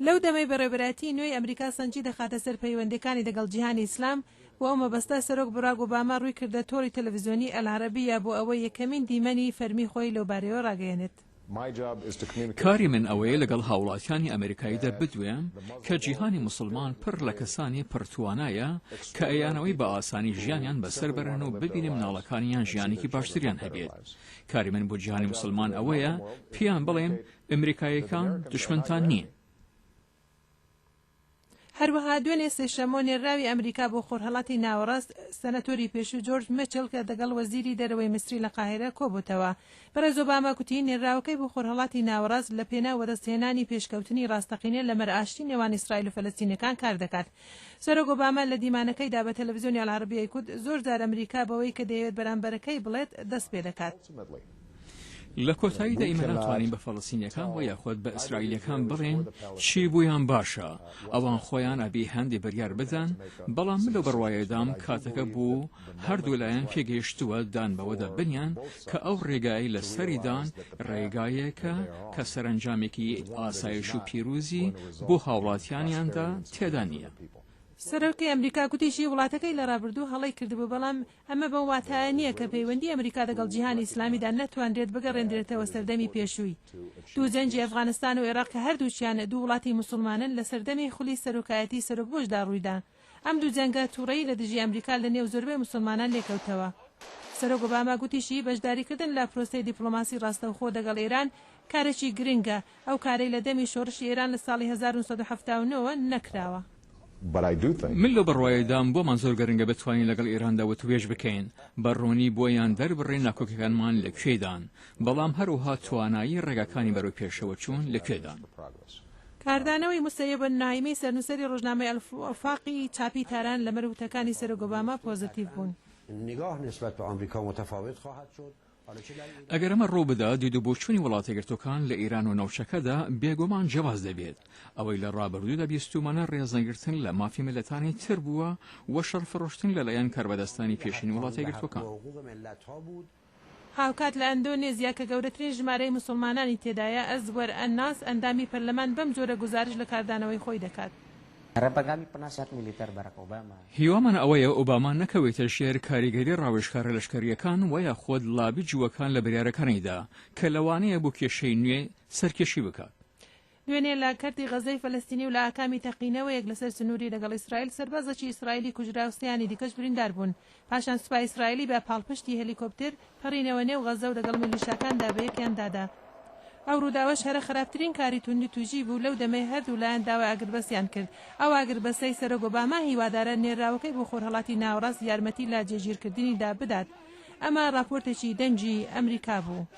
لەو دەمەی بەڕێوەبەرایەتیی نوێی ئەمریکا سەنجی دەخاتە سەر پەیوەندییەکانی دەگەڵ جیهانی ئیسلام، بۆ ئەو مەبەستە سەرۆک بڕاک ئۆباما ڕووی کردە تۆڕی تەلەفزیۆنیی ئەلعەرەبییە بۆ ئەوەی یەکەمین دیمەنی فەرمی خۆی لەوبارەیەوە ڕاگەیەنێت. کاری من ئەوەیە لەگەڵ هاوڵاتیانی ئەمریکاییدا بدوێم کە جیهانی موسڵمان پڕ لە کەسانی پڕ توانایە کە ئەیانەوەی بە ئاسانی ژیانیان بەسەر بەرن و ببینن مناڵەکانیان ژیانێکی باشتریان هەبێت. کاری من بۆ جیهانی موسڵمان ئەوەیە پێیان بڵێم ئەمریکاییەکان دوشمنتان نین. هەروەها دوێنێ سێشەممۆ نێرراوی ئەمریکا بۆ خۆرهەڵاتی ناوەڕاست سەنەتۆری پێشوو جۆرج میچڵ کە دەگەڵ وەزیری دەرەوەی میسری لە قاهیرە کۆبۆتەوە. بەڕێز ئۆباما گوتی نێرراوەکەی بۆ خۆرهەڵاتی ناوەڕاست لە پێناو وەدەستهێنانی پێشکەوتنی ڕاستەقینە لەمەر ئاشتی نێوان ئیسرائیل و فەلەستینیەکان کار دەکات. سەرۆک ئۆباما لە دیمانەکەیدا بە تەلەفزیۆنی ئەلعەرەبیەی کوت زۆر جار ئەمریکا بەوەی کە دەیەوێت بەرامبەرەکەی بڵێت دەست پێدەکات. لە کۆتاییدا ئیمە ناتوانین بە فەڵەستینیەکان وە یاخود بە ئیسرائیلیەکان بڵێین چی بۆیان باشە، ئەوان خۆیان ئەبی هەندێ بریار بدەن، بەڵام من لەو بڕوایەدام کاتەکە بۆ هەردوو لایەن پێگەیشتووە دان بەوەدا بنیان کە ئەو ڕێگایەی لەسەریدان ڕێگایەکە کە سەرەنجامێکی ئاسایش و پیروزی بۆ هاوڵاتیانیاندا تێدا نییە. سەرۆکی ئەمریکا گوتیشی وڵاتەکەی لە ڕابردوو هەڵەی کردبوو، بەڵام ئەمە بەو واتایە نییە کە پەیوەندی ئەمریکا دەگەڵ جیهانی ئیسلامیدا نەتوانرێت بگەڕێندرێتەوە سەردەمی پێشووی. دوو جەنگی ئەفغانستان و ئێراق کە هەردووکیان دوو وڵاتی موسوڵمانن لە سەردەمی خولی سەرۆکایەتی سەرۆک بوشدا ڕوویدا. ئەم دوو جەنگە تووڕەیی لە دژی ئەمریکا لە نێو زۆربەی موسوڵمانان لێکەوتەوە. سەرۆک ئۆباما گوتیشی بەشداریکردن لە پرۆسەی دیپڵۆماسی ڕاستەوخۆ دەگەڵ ئێران کارێکی گرنگە، ئەو کارەی لە دەمی شۆڕشی ئێران لە ساڵی 1979 ەوە نەکراوە. من لەو بڕوایەدام بۆمان زۆر گرنگە بتوانین لەگەڵ ئێراندا وتوێژ بکەین، بە ڕوونی بۆیان دەربڕین ناکۆکیەکانمان لە کوێدان، بەڵام هەروەها توانایی ڕێگاکانی بەرەو پێشەوەچوون لە کوێدان. کاردانەوەی موسەیەب نایمی سەرنووسەری ڕۆژنامەی ئەلوفاقی چاپی تاران لەمەر وتەکانی سەرۆک ئۆباما پۆزەتیڤ بوون. ئەگەر ئەمە ڕووبدا، دیدوبۆچوونی وڵاتەیەکگرتووەکان لە ئێران و ناوچەکەدا بێگومان جیاواز دەبێت. ئەوەی لە ڕابردوودا بیستوومانە ڕێزنەگرتن لە مافی میللەتانی تر بووە و شەڕفرۆشتن لەلایەن کاربەدەستانی پێشینی وڵاتەیەکگرتووەکان. هاوکات لە ئەندۆنێزیا کە گەورەترین ژمارەی موسڵمانانی تێدایە، ئەزوەر ئەناس ئەندامی پەرلەمان بەم جۆرە گوزارش لە کاردانەوەی خۆی دەکات. هیوامان ئەوەیە ئۆباما نەکەوێتە ژێر کاریگەری ڕاوێژکارە لەشکەرییەکان وە یاخود لابی جووەکان لە بریارەکانیدا کە لەوانەیە بۆ کێشەی نوێ سەرکێشی بکات. دوێنێ لە کەرتی غەزەی فەلەستینی و لە ئاکامی تەقینەوەیەک لەسەر سنووری لەگەڵ ئیسرائیل سەربازێکی ئیسرائیلی کوژرا و سێیانی دیکەش بریندار بوون. پاشان سوپای ئیسرائیلی بە پاڵپشتی هێلیکۆپتر پەڕینەوە نێو غەزە و لەگەڵ میلیشاکاندا بەیەکیان دادا. ئەو ڕووداوەش هەرە خراپترین کاری توندوتیژی بوو لەو دەمەی هەردوو لایەن داوای ئاگربەستیان کرد. ئەو ئاگربەستەی سەرۆک ئۆباما هیوادارە نێرراوەکەی بۆ خۆرهەڵاتی ناوەڕاست یارمەتی لە جێگیرکردنیدا بدات. ئەمە ڕاپۆرتێکی دەنگی ئەمریکا بوو.